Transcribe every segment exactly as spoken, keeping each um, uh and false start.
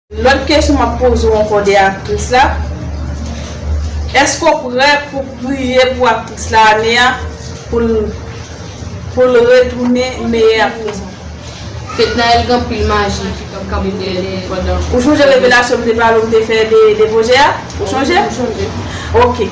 Lòt kesyon m ap poze w ankò de aktris la, èske w prè pou priye pou aktris la ane a, pou l pou l retounen meyè aktris? Fednaelle gen anpil maji k ap kanpe dèyè li pandan. Ou chonje revelasyon m te pale w, m te fè de, de pwojè a? Ou chonje? M chonje. Ok.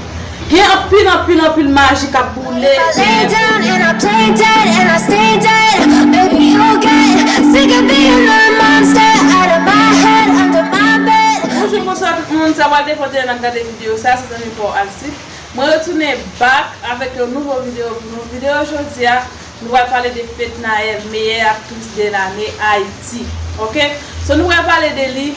Gen anpil, anpil, anpil maji k ap boule. If I lay down and I play dead and I stay dead, baby, you'll get sick of being the monster out of my head, under my bed. Bonjou, bonswa tout moun. Sa pral de kote n ap gade videyo sa, se zanmi pa w Alcide. Mwen retounen back avèk yon nouvo videyo pou nou. Videyo jodi a, nou pral pale de Fednaelle, meyè aktris de lane Ayiti. Ok? So, nou pral pale de li,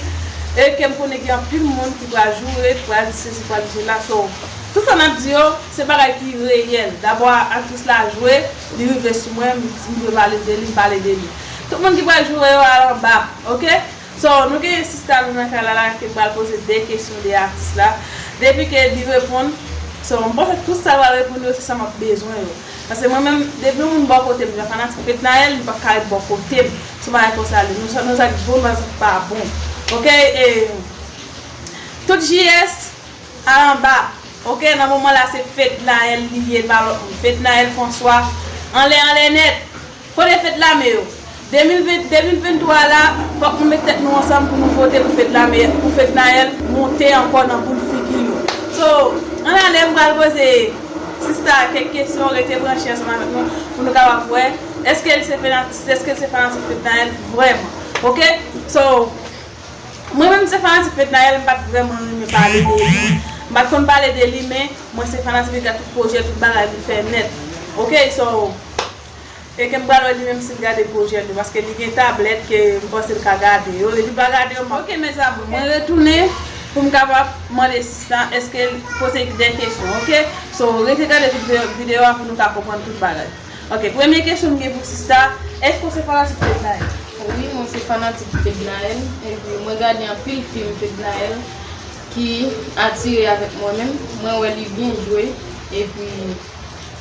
e ke m konnen gen anpil moun ki pral joure, ki pral di sesi, pral di sela. So, tout sa n ap di yo, se bagay ki reyèl. Dabò, aktris la jwe, li rive sou mwen, m, m vle pale de li, m pale de li. Tout moun ki pral joure yo al anba, ok? So, nou gen sista nou nan kay la la ki pral poze de kesyon de atis la. Depi ke li reponn, so, m panse tout sa l pral reponn yo, se sa m ap bezwen yo. Paske mwen menm, depi yon moun bò kote m, jan fanatik Fednaelle, li p ap ka ret bò kote m. Se yon bagay konsa li. Nou sa, nou sa k bon, nou sa k pa bon. Ok? E, tout J S al anba. Ok? Nan moman la, se Fednaelle li ye, pa lòt moun. Fednaelle François, anlè, anlè nèt. Kote Fedlame yo? De mil ven, de mil venntwa la, fòk nou met tèt nou ansanm pou nou vote pou Fedlame, pou Fednaelle monte ankò nan boul figi nou. So, ann ale, m pral poze sista kèk kesyon, rete branche ansanm avèk nou, pou nou kapab wè, èske l se fanatik, èske l se fanatik Fednaelle vrèman. Ok? So, mwen menm se fanatik Fednaelle, m pa t vrèman renmen pale de li. M pa t konn pale de li, men mwen se fanatik li, gade tout pwojè, tout bagay li fè nèt. Ok? So, e ke m pral wè li menm si l gade pwojè nou, paske li gen tablèt ke m panse l ka gade yo. Depi l pa gade yo, m ap... Ok, mes amours, mwen retounen pou m kapab mande sista èske l poze de kesyon, ok? So, rete gade videyo, videyo a pou nou ka konprann tout bagay. Ok, premye kesyon m gen pou sista, èske w se fanatik Fednaelle? Wi, mwen se fanatik Fednaelle, epi mwen gade anpil fim Fednaelle ki atire avèk mwen menm. Mwen wè li byen jwe, epi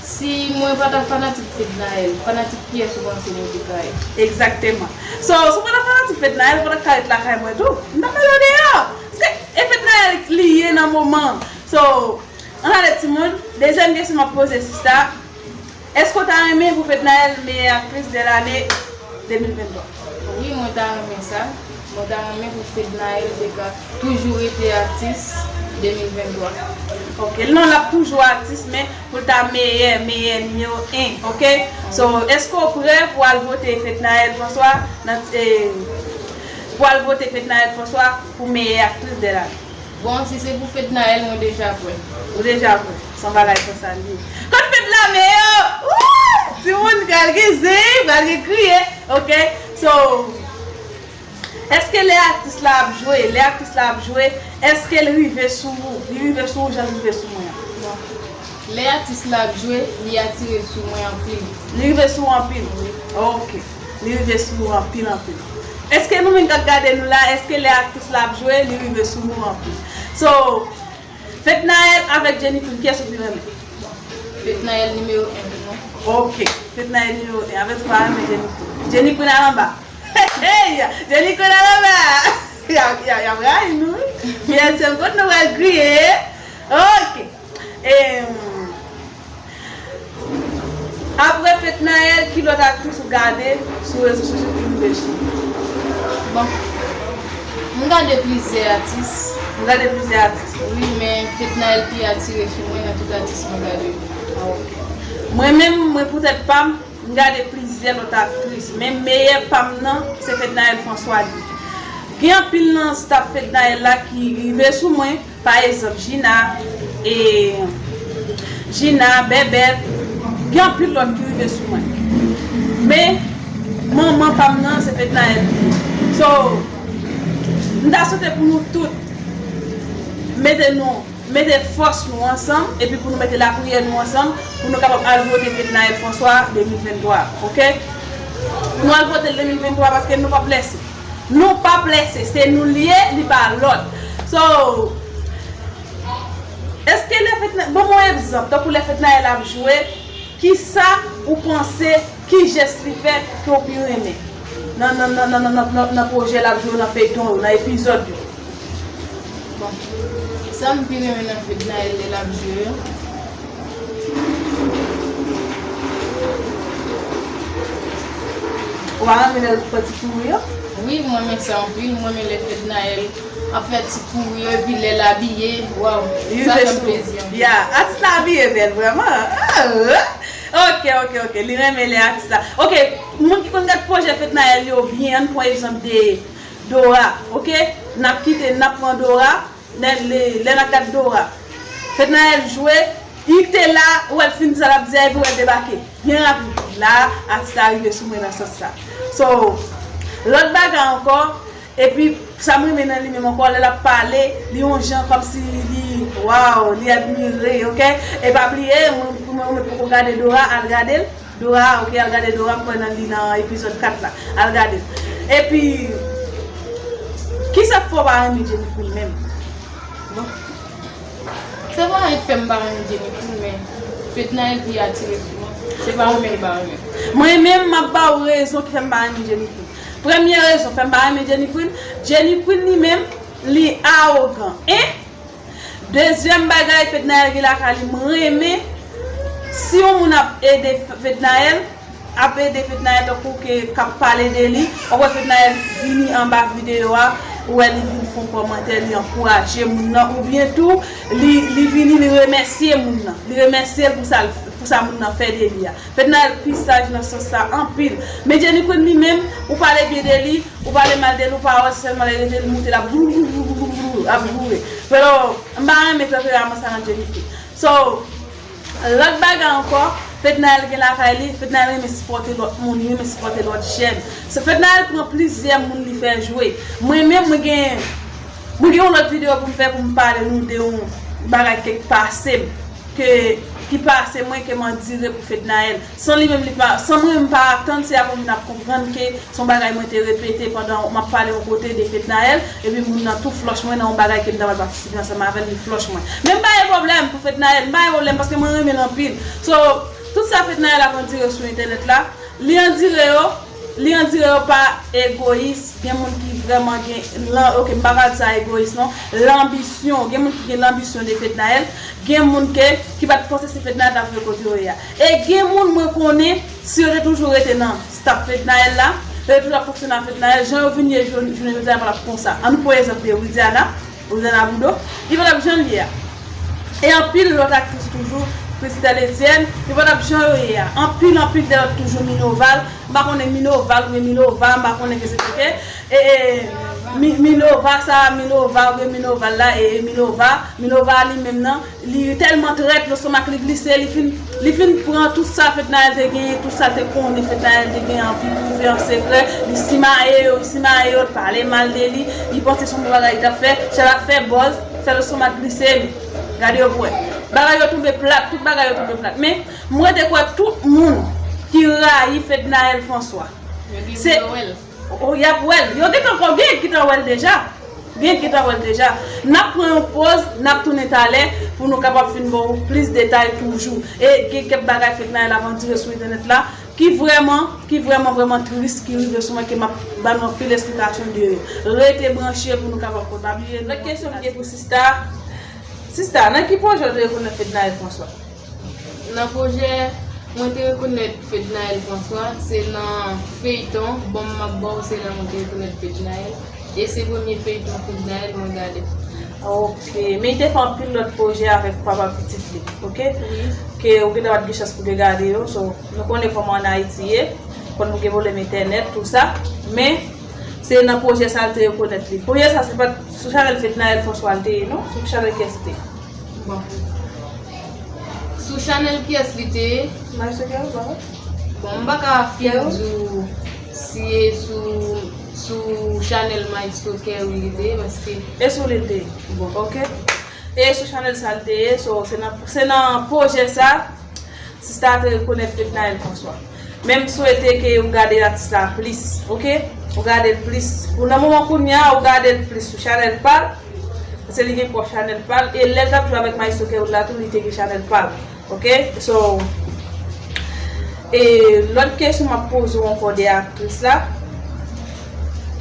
si mwen pa ta fanatik Fednaelle, fanatik kiyès ou panse mwen te ka ye? Egzakteman. So, si w pa ta fanatik Fednaelle, ou pa ta ka ret lakay mwen tou. M t ap mete w deyò. Paske e Fednaelle li ye nan moman. So, ann ale timoun. Dezyèm kesyon m ap poze sista, èske w ta renmen pou Fednaelle meyè aktris de lane de mil venntwa? Wi, mwen ta renmen sa. Mwen ta renmen pou Fednaelle te ka toujou rete atis de mil venntwa. Ok, non, l ap toujou atis, men pou l ta meyè, meyè nimewo en, ok? So, èske w prè pou al vote Fednaelle François nan, eh, pou al vote Fednaelle François pou meyè aktris de lane? Bon, si se pou Fednaelle, mwen deja prè. Ou deja prè. Se yon bagay konsa l ye. Kot Fedlame yo? Wouy! Timoun pral gen zen, pral gen kriye. Ok? So, èske lè atis la ap jwe, lè aktris la ap jwe, èske l rive sou ou? Li rive sou ou jan l rive sou mwen an? Bon. Lè atis la ap jwe, li atire sou mwen anpil. Li rive sou ou anpil? Wi. Ok. Li rive sou ou anpil, anpil. Èske nou menm k ap gade nou la, èske lè aktris la ap jwe, li rive sou nou anpil? So, Fednaelle avèk Jenny Queen, kiyès ou pi renmen? Fednaelle nimewo en pou mwen. Ok, Fednaelle nimewo en. Avèk ou pa renmen Jenny Queen. Jenny Queen al anba. Hey, hey, Jenny Queen al anba. Y ap, y ap, y ap rayi nou, wi. J S M, kot nou pral kriye? Ok. E, apre Fednaelle, ki lòt aktris ou gade sou rezo sosyo ki rive sou ou? Bon, m gade plizyè atis. M gade plizyè atis. Wi, men Fednaelle pi atire sou mwen nan tout atis mwen gade yo. Ah, ok. Mwen menm, mwen pou tèt pa m, m gade plizyè lòt aktris, men meyè pa m nan, se Fednaelle François li. Gen anpil nan staff Fednaelle la ki rive sou mwen, pa egzanp, Gina, e, Gina, Bèbèt, gen anpil lòt ki rive sou mwen. Men, manman pa m nan, se Fednaelle li ye. So, m ta swete pou nou tout mete nou mete fòs nou ansanm, epi pou nou mete lapriyè nou ansanm, pou nou kapab al vote Fednaelle François de mil venntwa, ok? Pou nou al vote l de mil venntwa, paske nou p ap lèse. Nou p ap lèse, se nou l ye, li pa lòt. So, èske lè Fedna-, ban m yon egzanp, tankou lè Fednaelle ap jwe, kisa ou panse, ki jès li fè ke w pi renmen? nan, nan, nan, nan, nan, nan, nan, nan pwojè l ap jwe yo, nan feyton yo, nan epizòd yo? Bon, sa m pi renmen nan Fednaelle lè l ap jwe yo. Ou pa renmen lè l fè ti kouri yo? Wi, mwen renmen sa anpil. Mwen renmen lè Fednaelle ap fè ti kouri yo, epi lè l abiye, waw, sa fè m plezi anpil. Ya, atis la abiye bèl, vrèman. Ah, ok, ok, ok. Li renmen lè atis la. Ok, moun ki konn gad pwojè Fednaelle yo byen, ann pran egzanp de Dora, ok? N ap kite, n ap pran Dora, lè, lè, lè n ap gad Dora. Fednaelle jwe, li te la, ou wè l fin di sa l ap di a, epi ou wè l debake. Byen rapid, la, atis la rive sou mwen nan sans sa. So, lòt bagay ankò, epi sa m renmen nan li menm ankò, lè l ap pale, li yon jan kòmsi li, waw, li admire, ok? E pa bliye, mwen, mwen, mwen poko gade Dora, al gade l. Dora, ok, al gade Dora, m kwè nan li nan epizòd kat la. Al gade l. Epi, kisa k fè w pa renmen Jenny Queen menm? Bon. Se pa anyen k fè m pa renmen Jenny Queen, men Fednaelle pi atire sou mwen. Se pa renmen l pa renmen. Mwen menm, m ap ba w rezon ki fè m pa renmen Jenny Queen. Premye rezon fè m pa renmen Jenny Queen, Jenny Queen li menm, li awogan. En? Dezyèm bagay, Fednaelle gen lakay li, m renmen. Si yon moun ap ede F-, Fednaelle, ap ede Fednaelle tankou ke k ap pale de li, w ap wè Fednaelle vini anba videyo a, ou wè li vin fè yon kòmantè, li ankouraje moun nan, oubyen tou, li, li vini, li remèsye moun nan. Li remèsye l pou sa, pou sa moun nan fè de li a. Fednaelle pi saj nan sans sa anpil. Men Jenny Queen li menm, ou pale byen de li, ou pale mal de li, ou pa wè, se sèlman lè rete li moute l ap grou, grou, grou, grou, grou, grou, ap goure. Pero, m pa renmen tanperaman sa nan Jenny Queen. So, lòt bagay ankò, Fednaelle gen lakay li, Fednaelle renmen sipòte lòt moun, li renmen sipòte lòt jèn. So, Fednaelle pran plizyè moun li fè jwe. Mwen menm, mwen gen, mwen gen yon lòt videyo pou m fè pou m pale nou de yon bagay ke k pase m, ke, ki pase mwen, ke m andire pou Fednaelle. San li menm li pa, san mwen menm pa atann, se apre moun ap konprann ke se yon bagay mwen te repete pandan m ap pale yon kote de Fednaelle, epi moun nan tou flòch mwen nan yon bagay ke m ta pral patisipe ansanm avè l, li flòch mwen. Men m pa gen pwoblèm pou Fednaelle, m pa gen pwoblèm paske mwen renmen l anpil. So, tout sa Fednaelle ap andire sou entènèt la, li andire yo, li andire yo pa egoyis, gen moun ki vrèman gen, lan-, ok, m pa ka di sa egoyis non, lanbisyon, gen moun ki gen lanbisyon de Fednaelle, gen moun ke, ki pa t panse se Fednaelle t ap jwe kote yo ye a. E gen moun mwen konnen, si yo te toujou rete nan staff Fednaelle la, yo te toujou ap fonksyone ak Fednaelle, jan yo vin ye jou-, jounen jodi a pa t ap konsa. Ann pran egzanp de Widiana, Widiana Boudou, li pa t ap jan l ye a. E anpil lòt aktris toujou, Christelle Etienne, yo pa t ap jan yo ye a. Anpil, anpil de lòt toujou, Minerval, m pa konnen Minerval oubyen Minova, m pa konnen ke se te ke. E, e, Mi-, Minova sa, Minova oubyen Minerval la, e, e Minova, Minova li menm nan, li tèlman trèt, lestomak li glise, li fin, li fin pran tout sa Fednaelle te genyen, tout sa l te konnen Fednaelle te genyen anvi pwouve an sekrè, li simaye yo, li simaye yo, l pale mal de li, li panse se yon bon bagay li t ap fè, sa l ap fè buzz, fè lestomak glise, men gade yo pou wè. Bagay yo tonbe plat, tout bagay yo tonbe plat. Men, mwen te kwè tout moun ki rayi Fednaelle François, se o, y ap wè l. Yo gentan, gen ki gentan wè l deja. Gen ki gentan wè l deja. N ap pran yon poz, n ap tounen talè pou nou kapab fin ba w plis detay toujou. E gen kèk bagay Fednaelle ap andire sou entènèt la ki vrèman, ki vrèman, vrèman tris, ki rive sou mwen, ke m ap ba nou anpil esplikasyon de yo. Rete branche pou nou kapab konn. Pa bliye, lòt kesyon m gen pou Sista. Sista, nan ki pwojè w te rekonèt Fednaelle François? Nan pwojè mwen te rekonèt Fednaelle François, se nan feyton Bon m ap ba w, se la mwen te rekonèt Fednaelle. E se premye feyton Fednaelle mwen gade. Ok, men li te fè anpil lòt pwojè avèk papa pitit li, ok? Wi. Ke ou gentan pa t gen chans pou te gade yo, so, nou konnen kòman ann Ayiti ye, konn gen pwoblèm entènèt, tou sa. Men, se nan pwojè sa l te rekonèt li. Pwojè sa, se pa t sou chanèl Fednaelle François l te ye, non? Sou chanèl kiyès li te ye? Bon. Sou chanèl kiyès li te ye? Maestro Kerou, pa vre? Bon, m pa ka fièl di w si e sou, sou chanèl Maestro Kerou li te ye, paske... E sou li l te ye? Bon. Ok. E sou chanèl sa l te ye, so, se nan, se nan pwojè sa, Sista te rekonèt Fednaelle François. Men m swete ke ou gade atis la plis, ok? Ou gade l plis. Pou nan moman kounye a, ou gade l plis sou chanèl pa l. Paske li gen pwòp chanèl pa l. E lè l t ap jwe avèk Maestro Kerou la tou, li te gen chanèl pa l. Ok? So, e lòt kesyon m ap poze w ankò de aktris la.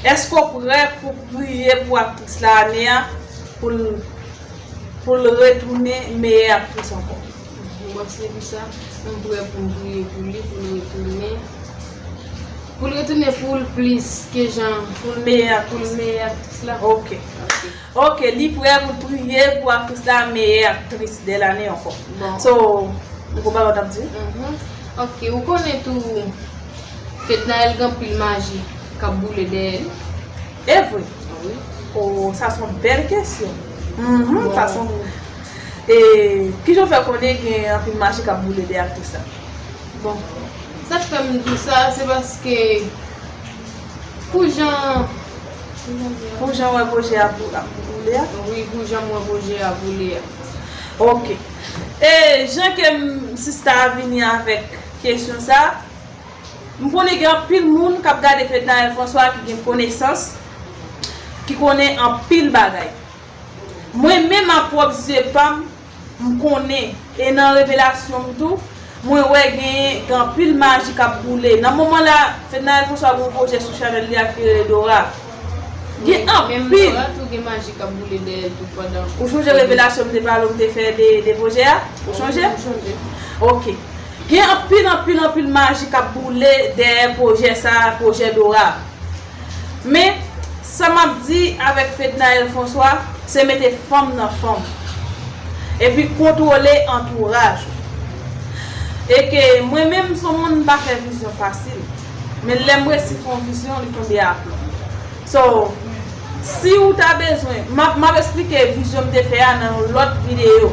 Èske w prè pou priye pou aktris la ane a, pou l pou l retounen meyè aktris ankò? Bon, se pou sa, m prè pou m priye pou li, pou l retounen. Pou l retounen pou l plis ke jan pou l meyè aktris la. Ok. Ok, li prè pou l priye pou aktris la meyè aktris de lane ankò. Bon. So, ou konprann sa m ap di? Mhm. Ok, ou konnen tou Fednaelle gen anpil maji k ap boule dèyè li. E vre? Wi. Oh, sa se yon bèl kesyon. Mhm, sa se yon... E, kijan w fè konnen gen anpil maji k ap boule dèyè aktris la? Bon, sa k fè m di w sa, se paske pou jan... Pou jan w wè pwojè a pou- ap boule a? Wi, pou jan m wè pwojè a boule a. Ok. E jan ke m, sista a vini avèk kesyon sa, m konnen gen anpil moun k ap gade Fednaelle François ki gen konesans, ki konnen anpil bagay. Mwen menm a pwòp zye pa m, m konnen, e nan revelasyon m tou, mwen wè gen, gen anpil maji k ap boule. Nan moman la, Fednaelle François gen yon pwojè sou chanèl li a ki rele Dora. Gen anpil. Menm Dora tou gen maji k ap boule dèyè l tou pandan. Ou chonje revelasyon m te pale w, m te fè de, de pwojè a? Ou chonje? Wi, m chonje. Ok. Gen anpil, anpil, anpil maji k ap boule dèyè pwojè sa, pwojè Dora. Men, sa m ap di avèk Fednaelle François, se mete fanm nan fanm. Epi kontwole antouraj ou. E ke mwen menm, m se yon moun, m pa fè vizyon fasil. Men lè m resi fè yon vizyon, li tonbe aplon. So, si ou ta bezwen, m ap, m ap esplike vizyon m te fè a nan yon lòt videyo.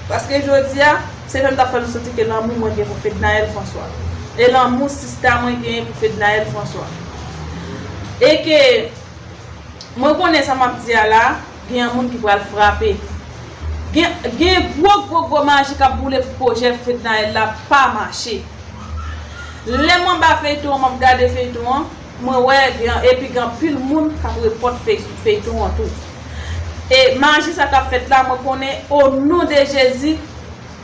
Paske jodi a, se fè m t ap fè nou santi ke lanmou mwen gen pou Fednaelle François. E lanmou sista mwen genyen pou Fednaelle François. E ke mwen konnen sa m ap di a la, gen yon moun ki pral frape. Gen, gen gwo, gwo, gwo maji k ap boule pou pwojè Fednaelle la pa mache. Lè m anba feyton an, m ap gade feyton an, mwen wè gen, epi gen anpil moun k ap repòt fey-, feyton an tou. E maji sa k ap fèt la, mwen konnen, o non de Jezi,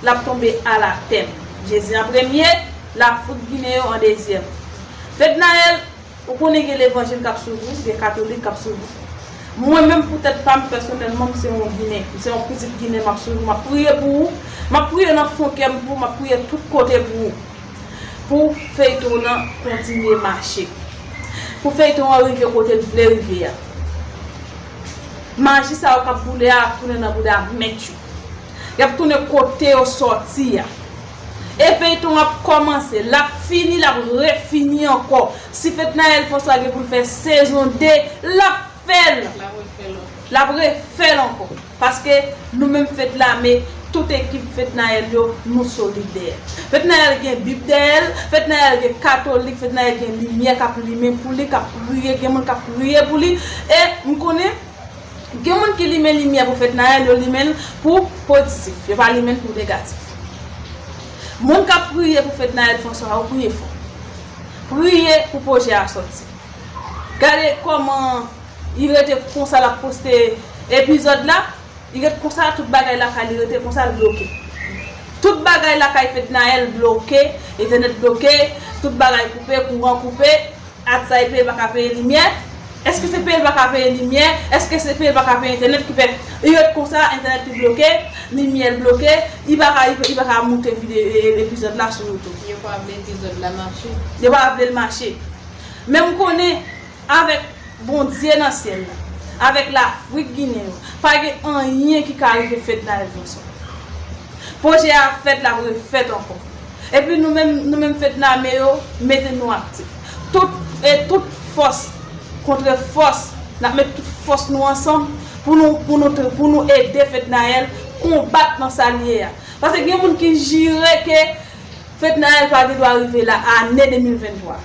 l ap tonbe alatè. Jezi an premye, Lafrik Ginen yo an dezyèm. Fednaelle, ou konnen gen levanjil k ap swiv ou, gen katolik k ap swiv ou. Mwen menm, pou tèt pa m, pèsonèlman, m se yon Ginen. M se yon pitit Ginen, m ap swiv ou, m ap priye pou ou. M ap priye nan fon kè m pou ou, m ap priye tout kote pou ou. Pou feyton nan kontinye mache. Pou feyton an rive kote l vle rive a. Maji sa yo k ap boule a ap tounen nan bouda mèt yo. Y ap tounen kote yo sòti a. E feyton ap kòmanse, l ap fini, l ap refini ankò. Si Fednaelle François gen pou l fè sezon de, l ap fè l. L ap refè l ankò. L ap refè l ankò. Paske nou menm Fedlame, tout ekip Fednaelle yo, nou solid dèyè. Fednaelle gen Bib dèyè l, Fednaelle gen katolik, Fednaelle gen limyè k ap limen pou li, k ap priye, gen moun k ap priye pou li. E m konnen, gen moun ki limen limyè pou Fednaelle, yo limen l pou pozitif, yo pa limen l pou negatif. Moun k ap priye pou Fednaelle François, yo priye fò. Priye pou pwojè a sòti. Gade kòman li rete konsa, l ap poste epizòd la. Li ret konsa, tout bagay lakay li rete konsa, l bloke. Tout bagay lakay Fednaelle bloke, entènèt bloke, tout bagay koupe, kouran koupe, Adsai peye, pa ka peye limyè. Èske se peye l pa ka peye limyè? Èske se peye l pa ka peye entènèt ki fè li ret konsa, entènèt li bloke, limyè l bloke, li pa ka, li pa ka moute vide, e, epizòd la sou YouTube? Yo pa vle epizòd la mache. Yo pa vle l mache. Men m konnen, avèk Bondye nan syèl la, avèk Lafrik Ginen yo, pa gen anyen ki ka rive Fednaelle François. Pwojè a fèt, l ap refèt ankò. Epi nou menm, nou menm Fedlame yo, mete nou aktif. Tout, e tout fòs kontre fòs, n ap met tout fòs nou ansanm pou nou, pou nou, pou nou ede Fednaelle konbat nan sa l ye a. Paske gen moun ki jire ke Fednaelle pa gen dwa rive la ane de mil venntwa.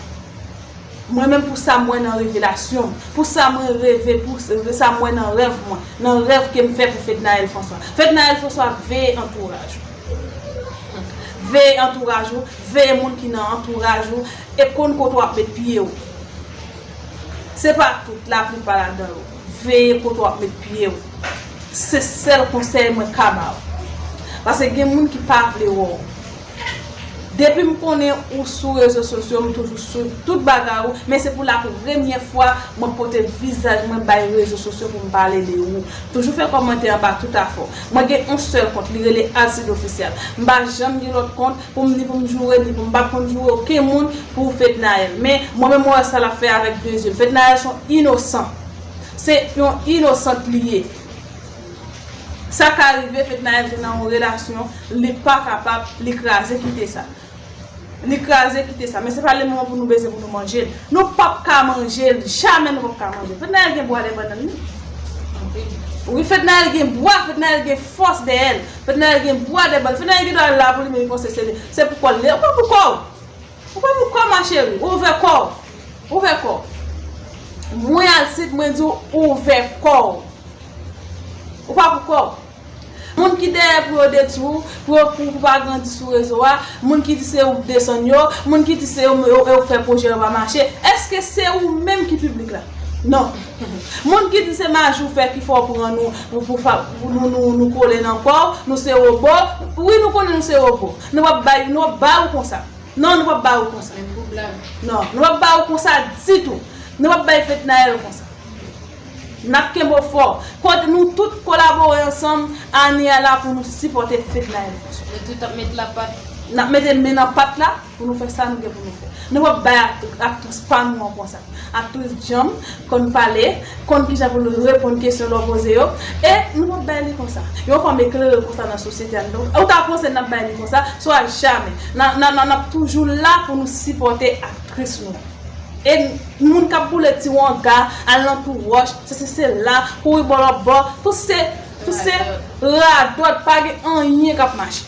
Mwen menm, pou sa m wè nan revelasyon m, pou sa mwen reve, pou s-, sa m wè nan rèv mwen, nan rèv ke m fè pou Fednaelle François. Fednaelle François, veye antouraj ou. Veye antouraj ou, veye moun ki nan antouraj ou, e konn kote w ap met pye w. Se pa tout, laplipa ladan yo. Veye kote w ap met pye w. Se sèl konsèy mwen ka ba w. Paske gen moun ki pa vle wè w. Depi m konnen ou sou rezo sosyo, m toujou swiv tout bagay ou, men se pou la premyè fwa mwen pote vizaj mwen bay rezo sosyo pou m pale de ou. Toujou fè kòmantè anba tout afè w. Mwen gen yon sèl kont, li rele Alcide Officiel. M pa janm gen lòt kont pou m ni pou m joure, ni pou m pa konn joure okenn moun pou Fednaelle. Men mwen menm mwen wè sa l ap fè avèk de zye l. Fednaelle se yon inosan. Se yon inosant li ye. Sa ka rive, Fednaelle te nan yon relasyon, li pa kapab, li kraze kite sa. Li kraze kite sa. Men se pa le moman pou nou bezwen pou nou manje l. Nou p ap ka manje l. Jamè nou p ap ka manje l. Fednaelle gen bwa dèyè bannann li. Wi, Fednaelle gen bwa, Fednaelle gen fòs dèyè l. Fednaelle gen bwa dèyè bannann. Fednaelle gen dwa la pou li menm li panse se li. Se pou kò l. Ou pa pou kò w. Ou pa pou kò w, ma chérie. Ouvè kò w. Ouvè kò w. Mwen Alcide, mwen di w ouvè kò w. Ou pa pou kò w. Moun ki dèyè pou yo detwi w, pou yo pou, pou pa grandi sou rezo a, moun ki di se ou k desann yo, moun ki di se ou, ou, ou fè pwojè yo pa mache, èske se ou menm ki piblik la? Non. Moun ki di se maji w fè ki fè w pran nou pou, pou, fa- pou nou, nou, nou kole nan kò w, nou se wobo. Wi, nou konnen nou se wobo. Nou p ap bay, nou p ap ba ou konsa. Non, nou p ap ba ou konsa. Non, nou p ap ba ou konsa ditou. Nou p ap bay Fednaelle konsa. N ap kenbe w fò. Kote nou tout kolabore ansanm, ane a la pou nou sipòte Fednaelle. Nou tout ap met lapat. N ap mete men nan pat la pou nou fè sa nou gen pou nou fè. Nou p ap bay ak- aktris pa nou an konsa. Aktris djanm, konn pale, konn kijan pou l reponn kesyon lè w poze yo. E nou p ap bay li konsa. Yon fanm eklere konsa nan sosyete a. Donk, ou ta panse n ap bay li konsa, swa jamè. N a- n a- n a- n ap toujou la pou nou sipòte aktris nou. E moun k ap boule ti wanga, al nan tou wòch, se se se la, kouri bò lòt bò, tout se, tout se radòt, pa gen anyen k ap mache.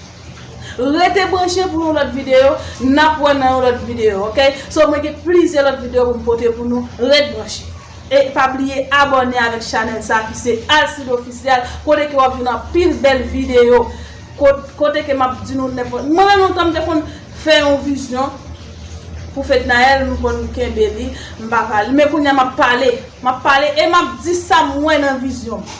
Rete branche pou yon lòt videyo, n ap wè nan yon lòt videyo, oke? So, mwen gen plizyè lòt videyo pou m pote pou nou, ret branche. E pa bliye abòne avèk chanèl sa ki se Alcide Officiel, kote ke w ap jwenn anpil bèl videyo. Kot- kote ke m ap di nou nenpòt. Mwen menm lontan m te konn fè yon vizyon pou Fednaelle, m konn kenbe li, m pa pale. Men kounye a m ap pale. M ap pale e m ap di sa m wè nan vizyon m.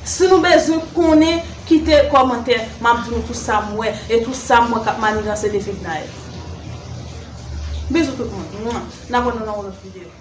Si nou bezwen konnen, kite kòmantè, m ap di nou tout sa m wè e tout sa m wè k ap maniganse de Fednaelle. Bizou tout moun. Mwen, n ap wè nou nan yon lòt videyo.